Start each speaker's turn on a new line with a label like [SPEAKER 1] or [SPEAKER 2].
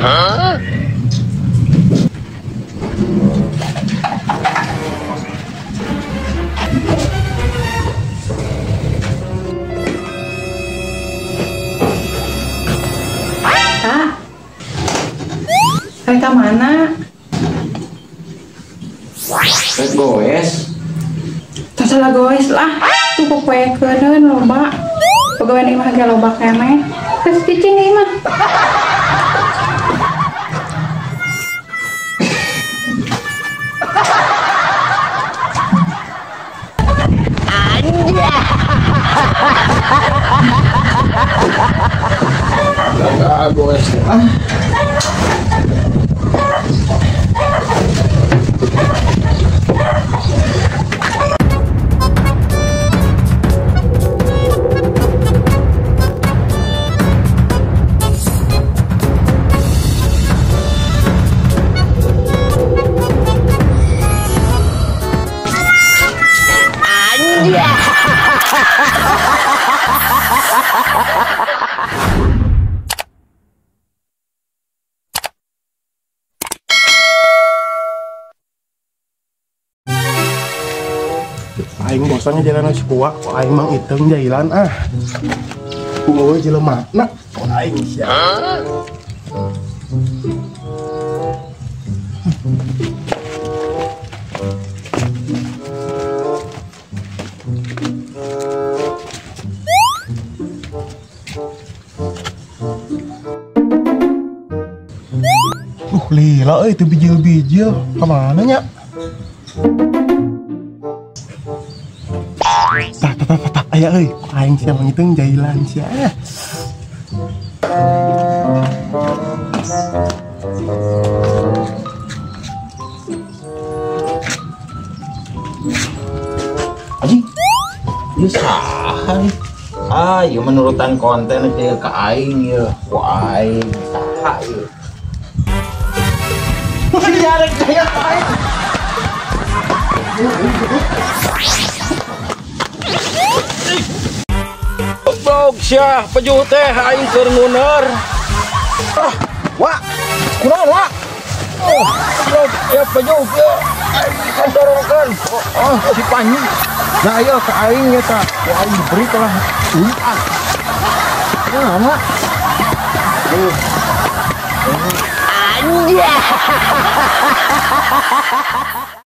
[SPEAKER 1] Hah?
[SPEAKER 2] Kak, mereka mana?
[SPEAKER 3] Rek goes.
[SPEAKER 2] Tak salah goes lah. Tuh popoekeun loba. Pegawai imah ge loba keneh. Geus cicing imah.
[SPEAKER 3] Gak goes ah.
[SPEAKER 4] Aing bosannya jalan si kuak, aing mang iteung jailan ah. Kumaha jelema na, aing sia. Lila euy teu bijil-bijil, ka mana nya? Tah tah tah tah aya euy, aing sia mang iteung jailan sia.
[SPEAKER 3] Anjing. Ieu saha nih? Ah, ieu menurutan konten teh ka aing ieu. Ku aing saha ieu? Jarek daya aing. Goblok sia, pejuh teh aing keur nguner. Ah, wa. Kunaon wa? Oh, goblok ya pejuh ya. Aing didorongkeun. Oh, si Panji. Nah, ieu ka aing eta. Ku aing diberi telah umpan. Nah, wa.
[SPEAKER 1] Anjay.